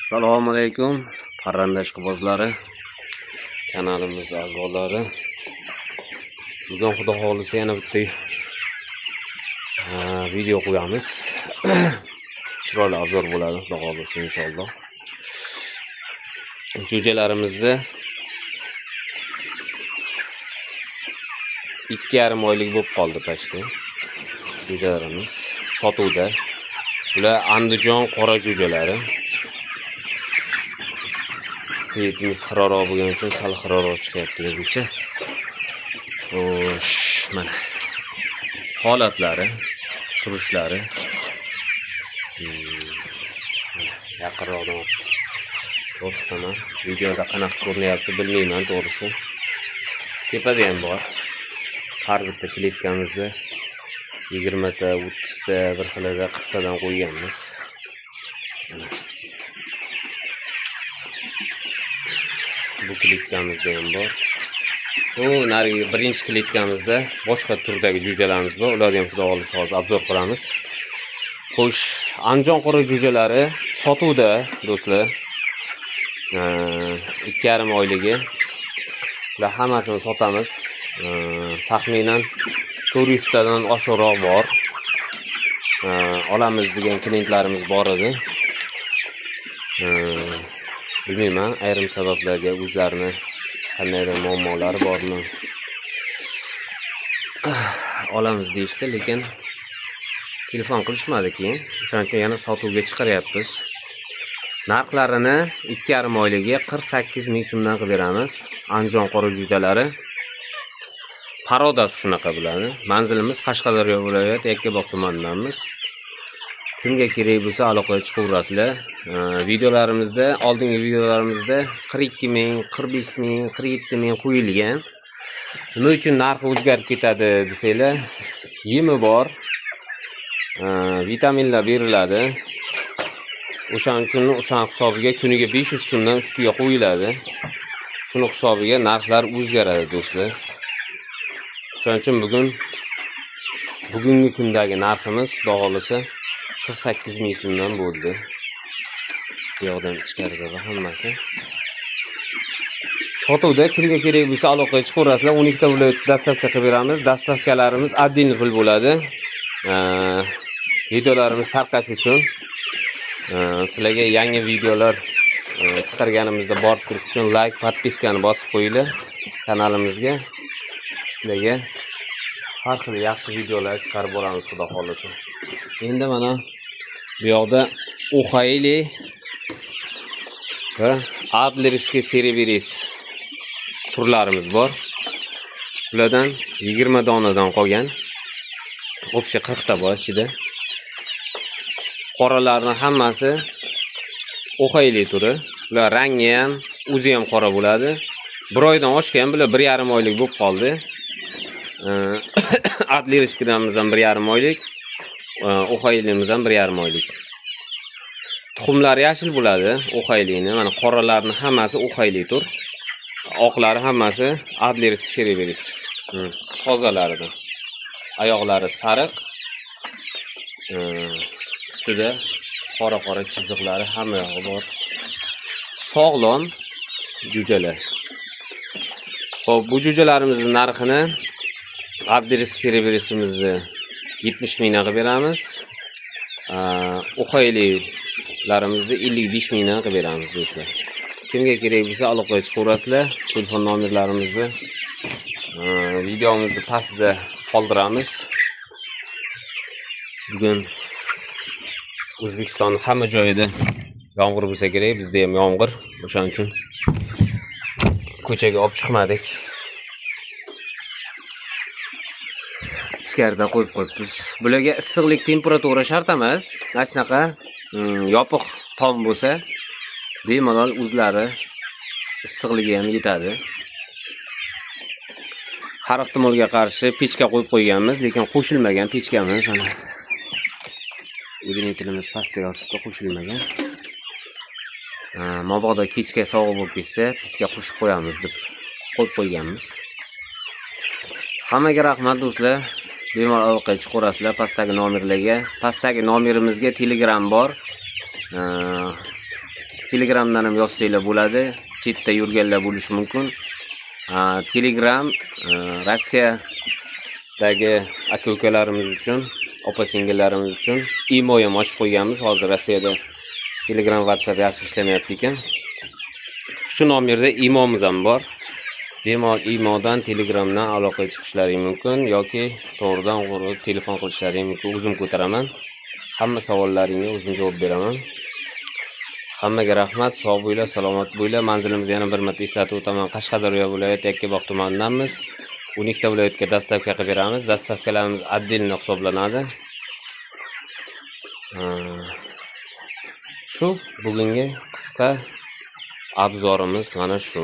Assalomu alaykum, parranda ishqibozlari, kanalimiz a'zolari. Bugun, Xudo xohlasa, yana bitta video qo'yamiz. Chiroyli обзор bo'ladi, Xudo xohlasa, inshaalloh. Jo'jalarimizni 2,5 oylik bo'lib qoldi почти. Jo'jalarimiz sotuvda. Bular Andijon qora jo'jalari. Свет imiz xiraroq bo'lgani uchun sal xiraroq chiqyapti menimcha. Xo'sh, mana holatlari, turishlari. Mana yaqinroqdan ko'rsataman. Videoda qanaqa ko'rinyapti, bilmayman to'g'risi. Tepada ham bor. Har bitta kletkamizda 20 ta, 30 ta, bir xilida 40 tadan qo'yganmiz. Mana. Bu kletkamizda ham bor. U narigi birinchi kletkamizda boshqa turdagi jo'jalarimiz bor. Ularni ham, Xudo xohlasa, hozir обзор qilamiz. Xo'sh, Andijon qora jo'jalari sotuvda, do'stlar. 2,5 oyligi. Bular hammasini sotamiz. Taxminan 400 tadan oshiqroq bor. Olamiz degan klientlarimiz bor edi. Bilmayman, ayrim sabablarga, o'zlarini qandaydir muammolari bormi? Olamiz deyishdi, lekin telefon qilishmadi keyin. O'shaning uchun yana sotuvga chiqaryapmiz. Narxlarini 2,5 oyligi 48 ming so'mdan qilib beramiz. Andijon qora jo'jalari. Порода si shunaqa bularni. Manzilimiz Qashqadaryo viloyati, Yakkabog' tumanidamiz. Kimga kerak bo'lsa, aloqaga chiqaverasizlar. Videolarimizda, oldingi videolarimizda 42 ming, 45 ming, 47 ming qo'yilgan. Nima uchun narxi o'zgarib ketadi desanglar, yemi bor, vitaminlar beriladi. O'shaning uchun o'shani hisobiga kuniga 500 so'mdan ustiga qo'yiladi. Shuni hisobiga narxlar o'zgaradi, do'stlar. O'shaning uchun bugungi kundagi narximiz, Xudo xohlasa, 48 ming so'mdan bo'ldi. Bu yoqdan ichkarida va hammasi. Sotuvda, kimga kerak bo'lsa, aloqaga chiqaverasizlar. 12 ta viloyat доставка qilib beramiz. Доставка larimiz отдельный pul bo'ladi. Videolarimiz tarqash uchun, sizlarga yangi videolar chiqarganimizda borib turish uchun layk, подписка ni bosib qo'yinglar kanalimizga. Sizlarga har xil yaxshi videolar chiqarib boramiz, Xudo xohlasa. Endi mana bu yoqda Uxayli va Адлерский серебрец turlarimiz bor. Bulardan 20 donadan qolgan. Общий 40 ta bor ichida. Qoralarni hammasi Oxayli turi. Bular rangi ham, o'zi ham qora bo'ladi. Bir oydan oshgan, bular 1,5 oylik bo'lib qoldi. Адлерский larimiz ham 1,5 oylik, Oxaylimiz ham 1,5 oylik. Tuxumlari yashil bo'ladi Oxaylini. Mana qoralarni hammasi Oxayli tur. Oqlari hammasi Адлерский серебрец. Tozalaridan. Oyoqlari sariq. Ustida qora-qora chiziqlari hamma yog'i bor. Sog'lom jo'jalar. Xo'p, bu jo'jalarimizning narxini Адлерский серебрец imizni 70 mingdan qilib beramiz. Oxaylilarimizni 55 mingdan qilib beramiz, do'stlar. Kimga kerak bo'lsa, aloqaga chiqaverasizlar. Telefon nomerlarimizni videomizni pastida qoldiramiz. Bugun O'zbekistonning hamma joyida yomg'ir bo'lsa kerak, bizda ham yomg'ir. O'shaning uchun ko'chaga olib chiqmadik. Ichkarida qo'yib qo'yibmiz. Bularga issiqlik, temperatura shart emas. Mana shunaqa yopiq tom bo'lsa, bemalol o'zlari issiqligi ham yetadi. Har ehtimolga qarshi pechka qo'yib qo'yganmiz, lekin qo'shilmagan pechkamiz mana. Удлинитель imiz pastda yotibdi, qo'shilmagan. Mabodo kechga sovuq bo'lib ketsa, pechka qo'shib qo'yamiz deb qo'yib qo'yganmiz. Hammaga rahmat, do'stlar. Bemalol aloqaga chiqaverasizlar pastdagi nomerlarga. Pastdagi nomerimizga Telegram bor. Telegramdan ham yozsanglar bo'ladi. Chetda yurganlar bo'lishi mumkin. Telegram Rossiyadagi aka ukalarimiz uchun, opa singillarimiz uchun Imo ham ochib qo'yganmiz. Hozir Rossiyada Telegram, WhatsApp yaxshi ishlamayapti ekan. Shu nomerda Imomiz ham bor. Bemalol Imodan, Telegramdan aloqaga chiqishlaring mumkin yoki to'g'ridan to'g'ri telefon qilishlaring mumkin. O'zim ko'taraman. Hamma savollaringga o'zim javob beraman. Hammaga rahmat, sog' bo'linglar, salomat bo'linglar. Manzilimizni yana bir marta eslatib o'taman. Qashqadaryo viloyati, Yakkabog' tumanidamiz. 12 ta viloyatga доставка qilib beramiz. Доставка larimiz отдельно hisoblanadi. Shu bugungi qisqa обзор imiz mana shu.